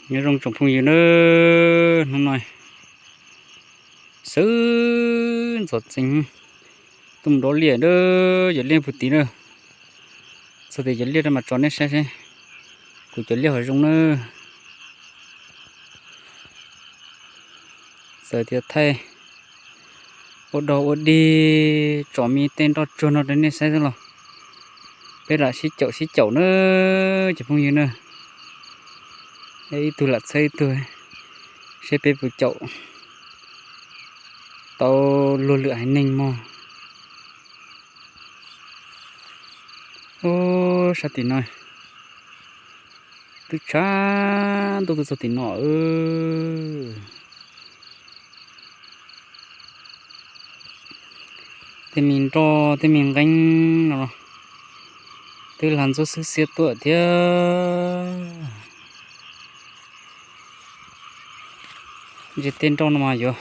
Nyob zoo tsoom phooj ywg na, hnub no xwb ntxov txeeg tuaj mus dob liaj na, cov liaj puag tid na. Txog tias cov liaj rau mas tso nej saib seb kuv cov liaj ho zoo na. Txawm tias thaij ua dog ua dig tsom me tej nroj tsuag no rau nej saib xwb los peb lam sib caum sib caum na, cov phooj ywg na. Ib tug lam txhawb ib tug, seb peb puas caum tau luag lwm haiv neeg mog. Ub, sab tim no twb tshav ntuj tuaj txog tim no. Tej me nroj tej me nqeeb no los twb lag ntxuab xwb xiab tuaj thiab. Ntshe tej nroj no mas yuav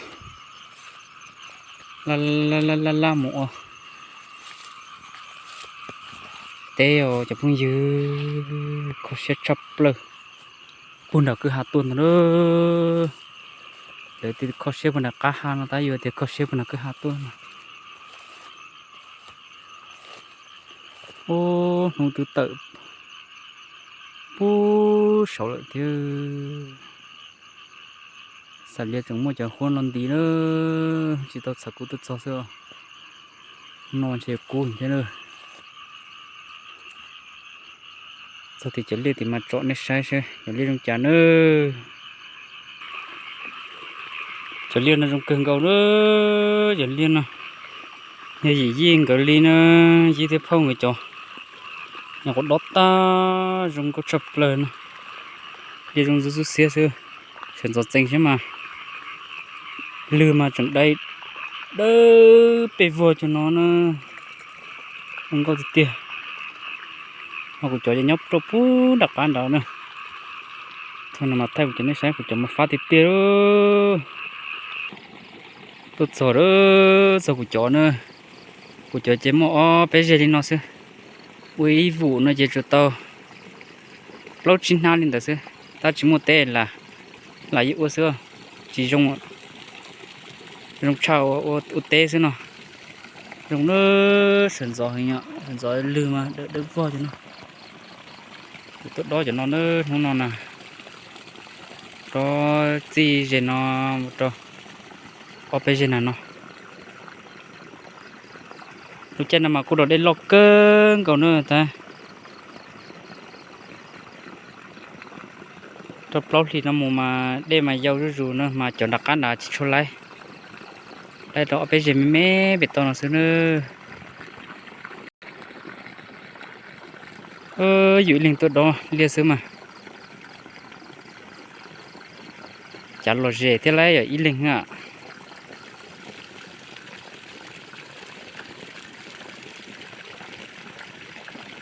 laj laj mus ua teb os cov phooj ywg. Kho siab tshaj plaws, puag nram kwj ha tuaj ntag na. Lawv tias kho siab puag nram qab ha no tab yuav tias kho siab puag nram kwj ha tuaj no. Ub, hnub twb tawm pub saud lawm thiab. Xav li tseem muaj cov huab no nti na, tsis tau txhav kub tuaj txog xwb. No ntshe kub thiab na. Txog tim cov liaj tim mas tsom nej saib seb cov liaj zoo cas na. Cov liaj no zoo kawg nkaus na. Cov liaj no yog Yim Yij nkawd li na, Yij thiab Phauj nkawd cov, nyuam qhuav dob tag zoo nkauj tshaj plaws no. Liaj zoo ntxuab xwb xiab xwb, sawv ntxov txeeg thiab mas lwg mas tseem dai dawb pes vog cov no na. Zoo nkauj tiag tiag. Ho kuv cov ces nyob rau pub nram qab nrad na. Thaum no mas thaij kuv cov nej saib, kuv cov mas fab tiag tiag. Tuaj txog, txog kuv cov na. Kuv cov ces muaj ob peb zeg li no xwb. Ua ib vum no ces tsuas tau plaub tsib hnab li ntawd xwb, tab tsis muaj teb las, lam yeej ua xwb, tsis zoo, zoo tshaj ua teb xwb no. Zoo na, sawv ntxov heev, sawv ntxov lwg mas dawb dawb vog cov no. Kuv tuaj dob cov no na, hnub no na, dob txij zeg no mus rau ob peb zeg na no. Lub caij no mas kuj dog dej loj kawg nkaus na tab. Rau plaub hlis no mus mas dej mas yau zuj zus na mas cov nram qab nrad tsis tshua laib, laib rau ob peb zeg me me pem toj no xwb na. Yus ib leeg tuaj dob liaj xwb mas cav lom zem thiab lauj, yog ib leeg a.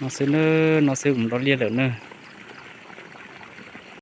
No xwb na, no xwb kuv mus dob liaj lawm na.